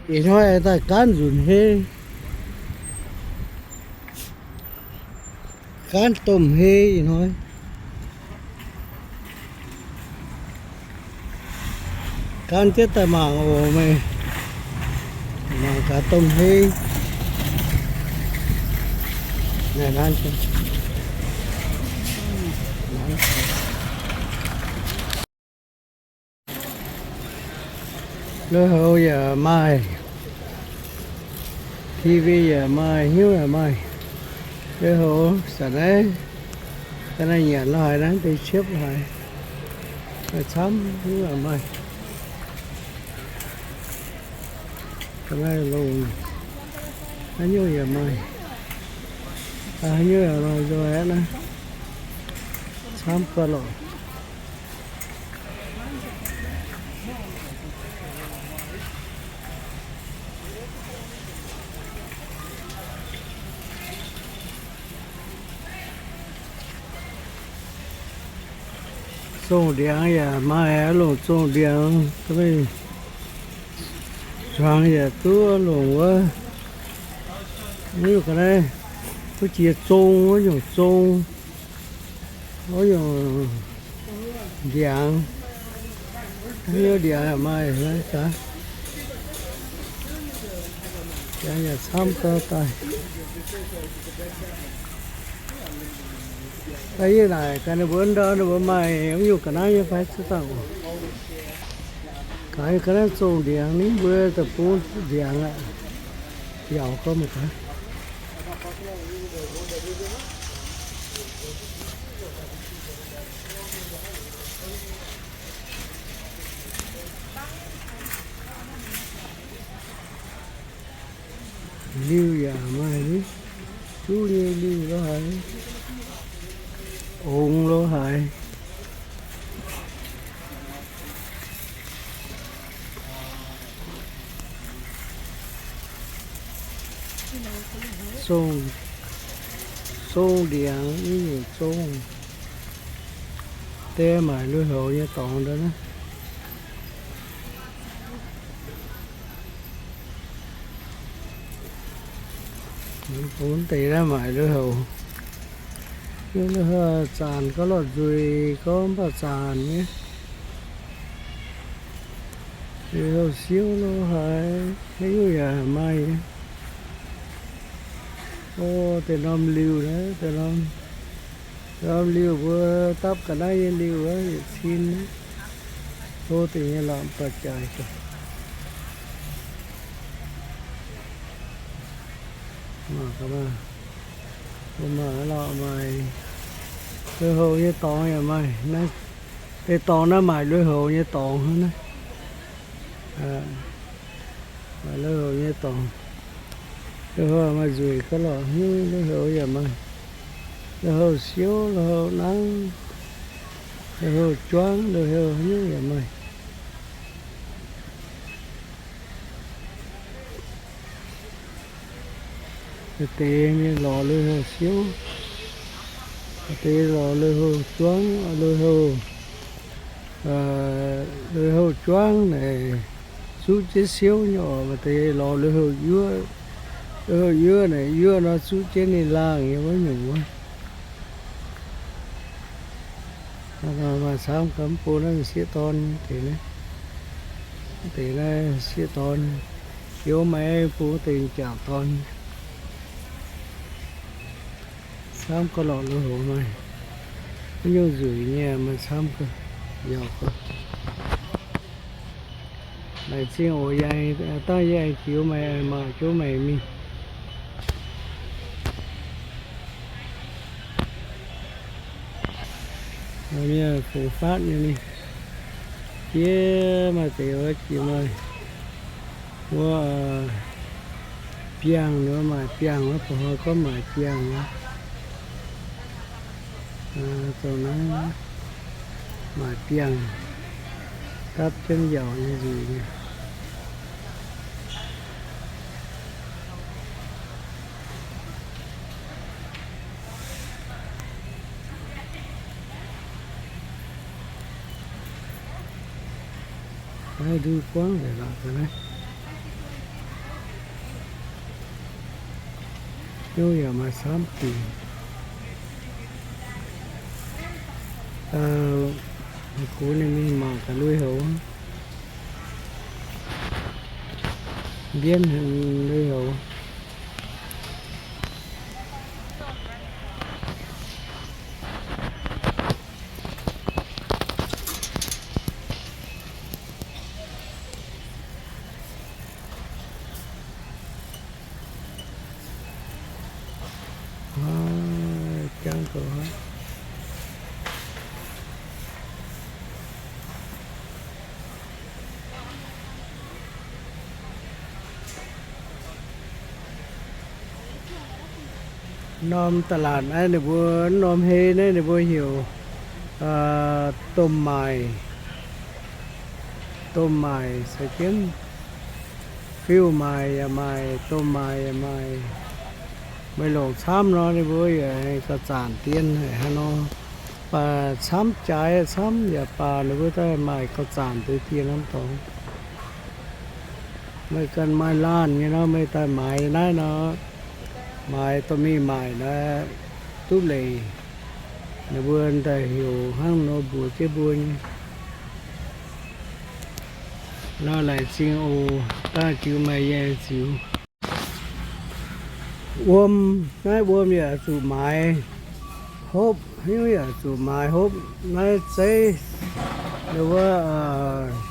Ih hnoi daaih gaanv nzunc hei, gaanv domh hei ih hnoi. Gaanv jienv daaih mangc oc meih. Mangc gaax domh hei. Lui-houx yaac maaih, T V yaac maaih, hnyouv yaac maaih. Lui-houx zanc naaiv, ga'naaiv nyanc lo haaix, naaiv deix ciepv lo haaix, maaih camv, hnyouv yaac maaih. Ga'naaiv longx, haaix nyungc yaac maaih. Haaix nyungc yaac maaih nzoih aqv naaiv, camv gauh lorqc. Zongh ndiangx yaac maaih, longc zongh ndiangx, zuangx yaac duqv longc wuov. Wuov nyungc ga'naaiv, wuov jiex zong, wuov nyungc zong, wuov nyungc ndiangx, wuov nyungc ndiangx yaac maaih, ndiangx yaac camv gauh daaih. Daaih yie naaic gaax ninh mbuo ndau, ninh mbuo maaih wuov nyungc ga'naaiv nyei fai, zuqc dangh oc. Gaax ga'naaiv zongh ndiangx, ninh mbuo daaih bungx ndiangx aqv. Biaux gorngv mangc gaax. Liuh yaac maaih, juv nyei liuh lo haaix, ongx lo haaix. Zongh, zongh ndiangx, i nyungc zongh. Deix maaic lui-houx nyei dorngx ndau naaiv. Mv deix naaiv maaic lui-houx. Lui-houx zaanc gorngv lorh nzueic gorngv mv baac zaanc nyei. Lui-houx siouv lo haaix, haaix nyungc yaac maaih nyei. O, deix norm liuh naaiv, deix norm, norm liuh mbuo dapv ga'naaiv nyei liuh wuov yietc cin. Tov deix nyei lamh baac jaaix. Mangc gaax, mbuo mangc lorqc, maaih lui-houx nyei dorngx yaac maaih. Naaiv deix dorngx naaiv maaih lui-houx nyei dorngx hnangv naaiv. Maaih lui-houx nyei dorngx. Lui-houx maaih nzueic gauh lorqc, hnyouv lui-houx yaac maaih. Lui-houx siouv, lui-houx nangv, lui-houx juangv, lui-houx haaix nyungc yaac maaih. Maaih deix mienh lorz lui-houx siouv, maaih deix lorz lui-houx juangv, lui-houx, lui-houx juangv naaic zuqv jienv siouv nyei oc. Maaih deix lorz lui-houx yuoqv, lui-houx yuoqv naaic, yuoqv nor zuqv jienv ninh laangh nyei wuov nyungc wuov. Maaih camv gaax, mv bung naaiv sieqv dorn deix naaiv, deix naaiv sieqv dorn, youz maaih bung deix jangc dorn. Camv gauh lorqc lui-houx maaih. Wuov nyungc nzueic nyei maaih camv gauh, yaac gauh. Laengz zingh oc, yie dangh yie aengx jiex maaih, maaih jiex maaih mingh. Mienh fungx faatv nyei mingh. Jiex maaih deix wuov jiex maaih wuov biangh, wuov maaic biangh wuov, ba'hnoi gorngv maaic biangh wuov. Dongh naaiv maaic biangh, dapv jienv yaac nyei nzueic nyei. Naaiv nduov buangv nzengc lorqc ga'naaiv. Hnyouv yaac maaih camv dingc. Kungx ninh mingh mangc gaax lui-houx. Mbienv haic lui-houx. Jangv gauh haic. Norm ตลาด naaiv ninh mbuo, norm hei naaiv ninh mbuo heuc domh maaic. Domh maaic caux jienv fiuv-maaic yaac maaih, domh maaic yaac maaih. Meih longc camv nor ninh mbuo yaac gauh zanc dien haic hnangv nor. Baac camv jaaix camv yaac baac ninh mbuo daaih maaih gauh zanc deix dien norm dorngx. Meih ganh maaih laanh nyei nor meih daaih maaiz naaiv nor, maaiz dorh mingh maaic naaiv duqv leiz. Ninh mbuo daaih heuc hnangv nor mbuox jienv mbuo nyei. Nor laengz zingh oc. Dangh jiu maaih yangh ziux. Wuom, naaiv wuom yaac zuqc maaiz hopv, hnyouv yaac zuqc maaiz hopv. Naaiv zeiv,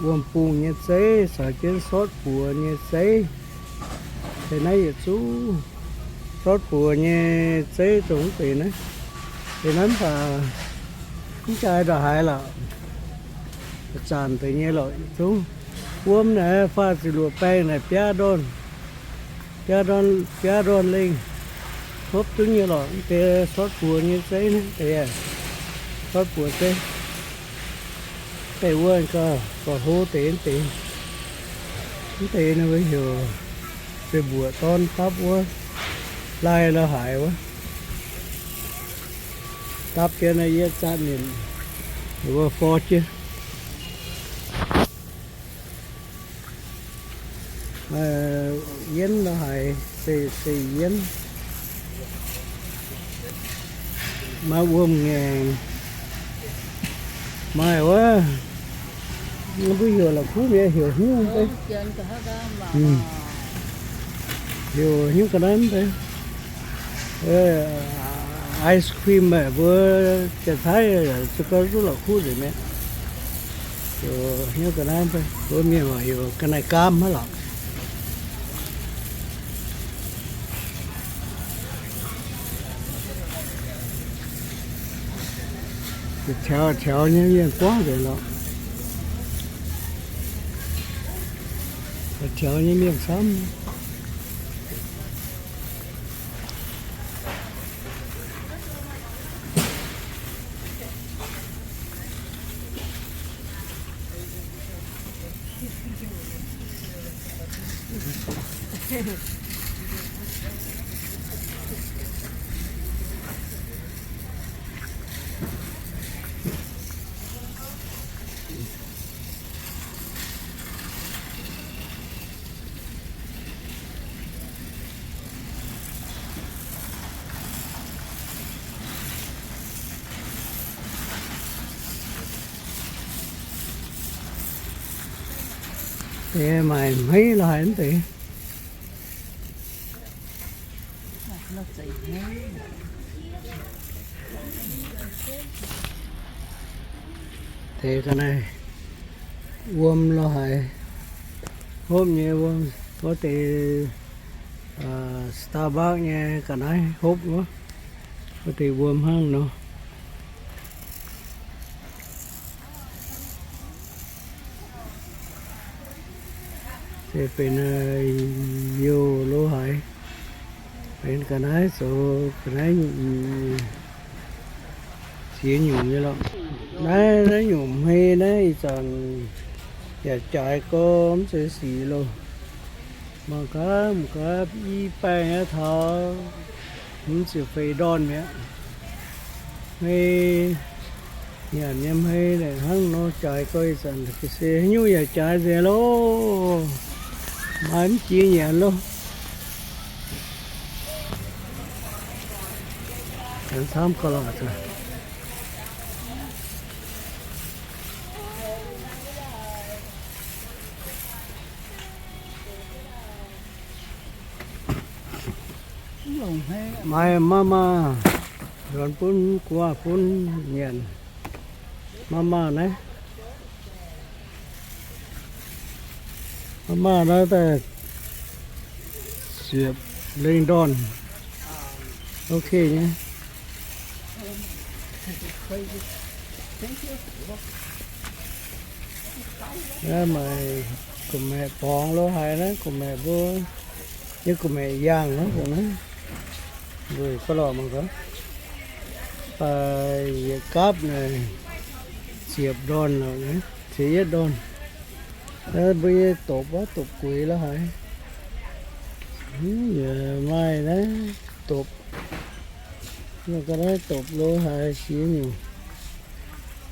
wuom bungh nyei zeiv caux jienv sortv buoz nyei zeiv. Deix naaiv yietc zungv sortv buoz nyei zeiv dongh mv deix naaiv. Deix naaiv mv baac mv jaaix ndongc haaix lorqc. Zanc deix nyei lorqc yietc zungv. Wuom naaiv faah ziepc luoqc baengh naaic biaav ndorn, biaav ndorn, biaav ndorn lengh. Hopv duqv nyei lorqc. Mv deix sortv buoz nyei zeiv naaiv deix, sortv buoz zeiv. Deix wuov gauh, gauh hlo deix mv deix. Mv deix ninh mbuo heuc se mbuoqc dorn dapv wuov, lai la'haic wuov. Dapv jienv naaiv yietv zatv ninh, ninh mbuo forv jienv. Yienv la'haic, se, se yienv. Maaih wuom ngaengc. Maaih wuov, mbuo heuc la'kuqv mi'aqv, heuc hnyouv mv bei. Heuc hnyouv ga'naaiv mv bei. Ice cream aeqv, mbuo Janx-Taiv se gorngv zuqc la'kuqv nzengc mi'aqv. Heuc hnyouv ga'naaiv mv bei. Mbuo mienh waac heuc ga'naaiv gaam hnangv lorqc. Taux taux nyei mienh buangv nzengc lorqc. Taux nyei mienh camv. Deix maaih hmeiv la'haic mv deix. Deix ga'naaiv wuom la'haic, hopv nyei wuom, wuov deix Starbucks nyei ga'naaiv hopv wuov, wuov deix wuom hnangv nor. Se benx youh lo haic, benx ga'naaiv zoux ga'naaiv ziex nyungc nyei lorqc. Naaiv, naaiv nyungc hmei naaiv ih zanc yaac jaaix gorx mv zeiz sic loh. Mangc gaax, mangc gaax, i baengh aqv taux hmz ziepc feix ndorn mi'aqv. Hmei, nyanc nyei hmei naaic hnangv nor jaaix gorx ih zanc, ga'sie haaix nyungc yaac jaaix nzengc loh. Maaih mv jiex nyanc loh. Aengx camv gauh lorqc. Maaih maah maah, nzuonx bun gu'nguaaz bun nyanc. Maah maah naaiv, maah maah naaiv daaih ziepc lengh ndorn. Ok nyei. Naaiv maaih gu'maeqc borngz lo haaix naaiv, gu'maeqc mbuo nyei gu'maeqc yaangh naaiv, gu'naaiv nzueic gauh lorqc mangc gaax. Yietc gapv naaic ziepc ndorn lorqc, ziepc yietv ndorn. Naaiv mbuo nyei dopc wuov, dopc gueix lo haaix. Yaac maaih naaiv dopc, ga'naaiv dopc lo haaix jiex nyungc.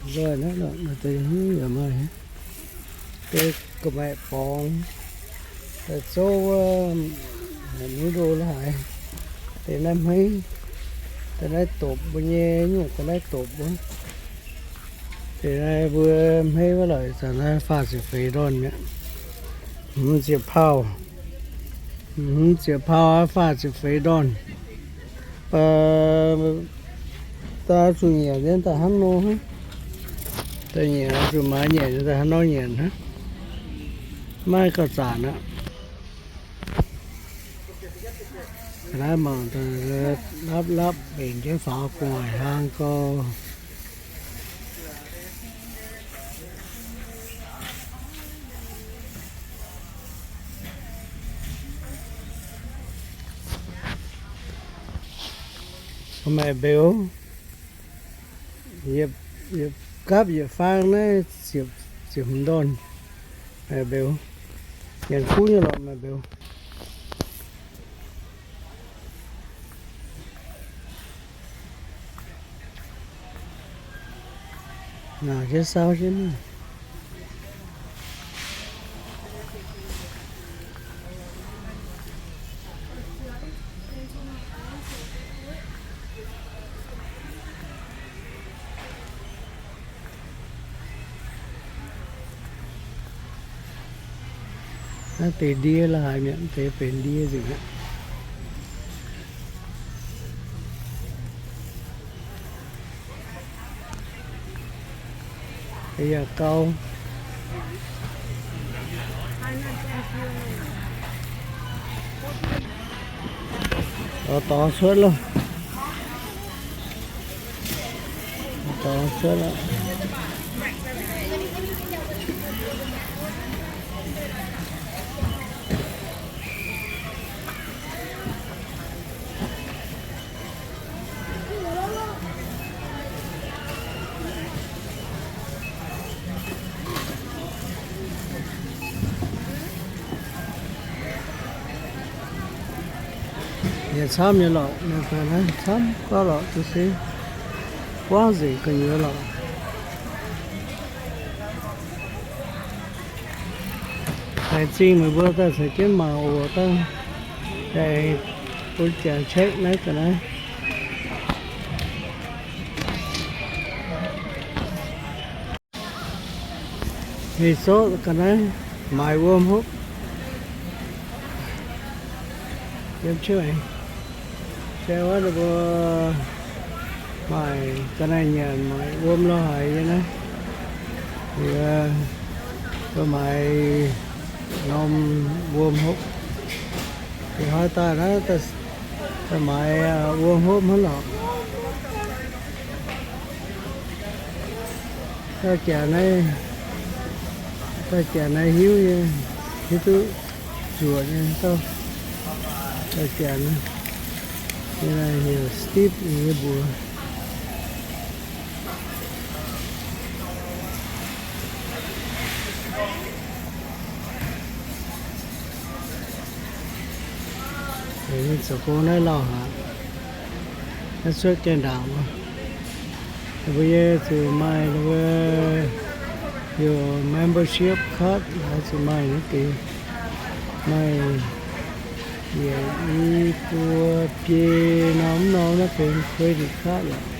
Nzoih naaiv lorqc, maaih deix haaix nyungc yaac maaih. Deix gu'maeqc borngz, daaih zouv wuov, haaix nyungc lo haaix. Deix naaiv hmeiv, deix naaiv dopc mbuo nyei nyungc, deix naaiv dopc wuov. Deix naaiv mbuo hmeiv wuov lorqc, zanc naaiv faah ziepc feix ndorn mi'aqv. Hmz ziepc pauh, hmz ziepc pauh aqv, faah ziepc feix ndorn. Baac daaih zuqc nyanc nyei daaih hnangv nor hnangv. Daaih nyanc zuqc maaiz nyanc nyei daaih hnangv nor nyanc hnangv. Maiv gauh zanc aqv. Naaiv mangc daaih lapv lapv mbenc jienv faaux gu'nguaaic hlang gau. Maaih mbeux, yietc gapv yietc faang naaiv ziepc hmz ndorn. Maaih mbeux, nyanc kuv nyei lorqc, maaih mbeux. Naaic jienv saauv jienv maah. Naaiv deix ndie la'haaix mi'aqv, deix benx ndie nzengc aqv. Yaac gau. Dorngx dorngx cuotv loh. Dorngx cuotv loh. Yaac camv nyei lorqc, camv gauh lorqc, duqv se buangv nzengc gu'nyuoz lorqc. Laengz zingh meih mbuo daaih caux jienv mangc oc. Daaih aengx bun jangx check naaiv ga'naaiv. Heh, zorqv ga'naaiv maaiz wuom hopv. Yiem ciouv aengx se wuov ninh mbuo maaih ga'naaiv nyanc, maaiz wuom lo haaix nyei naaiv. Liuz mbuo maaiz norm wuom hopv. Liuz hnoi daaih naaiv daaih maaiz wuom hopv hnangv lorqc. Daaih jaax naaiv, daaih jaax naaiv hiuv nyei, hiuv duqv zuoqc nyei dauh. Daaih jaax naaiv, nyei naaiv heuc Steve nyei mbuox. Ninh zoux gong naaiv lauh aqv. Naaiv cuotv gaengh ndaangc wuov. Ninh mbuo yie zuqc maaih ninh mbuo heuc membership card, zuqc maaih naaiv deix, maaih Bieqc i buo biei norm norm naaiv benx credit card lorqc.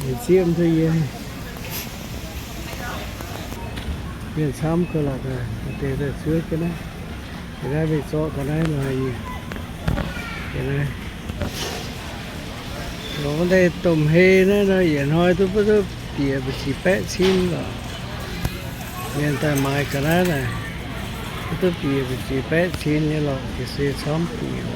Yietc zieqv mv duqv yie, mienh camv ga'laqc daaih, deix daaih zuov jienv naaiv. Deix naaiv mingh zorqv ga'naaiv lorqc. Longc naaiv deix domh hei naaiv nor, yietc hnoi duqv mv duqv bieqc mbu'ziex baeqv cin lorqc. Mienh daaih maaiz ga'naaiv naaic, mv duqv bieqc mbu'ziex baeqv cin nyei lorqc, ga'sie camv bieqc.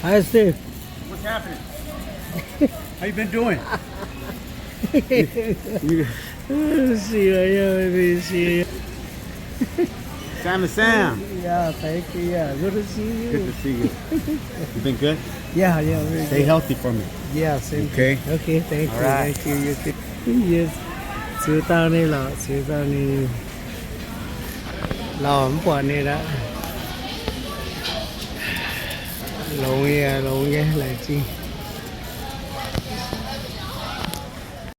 Hi, Steve. What's happening? How you been doing? You, you See you, yeah, maybe see you. Sam and Sam. Yeah, thank you. Yeah, good to see you. Good to see you. You been good? Yeah, yeah, very Stay good. Healthy for me. Yeah, same Okay. Thing. Okay, thank All you, right. Thank you, you too. Yes. Ziux dauh ninh lorqc, ziux dauh ninh. Lauh mv buatc ninh aqv. Longx nyei, longx nyei, laengz zingh.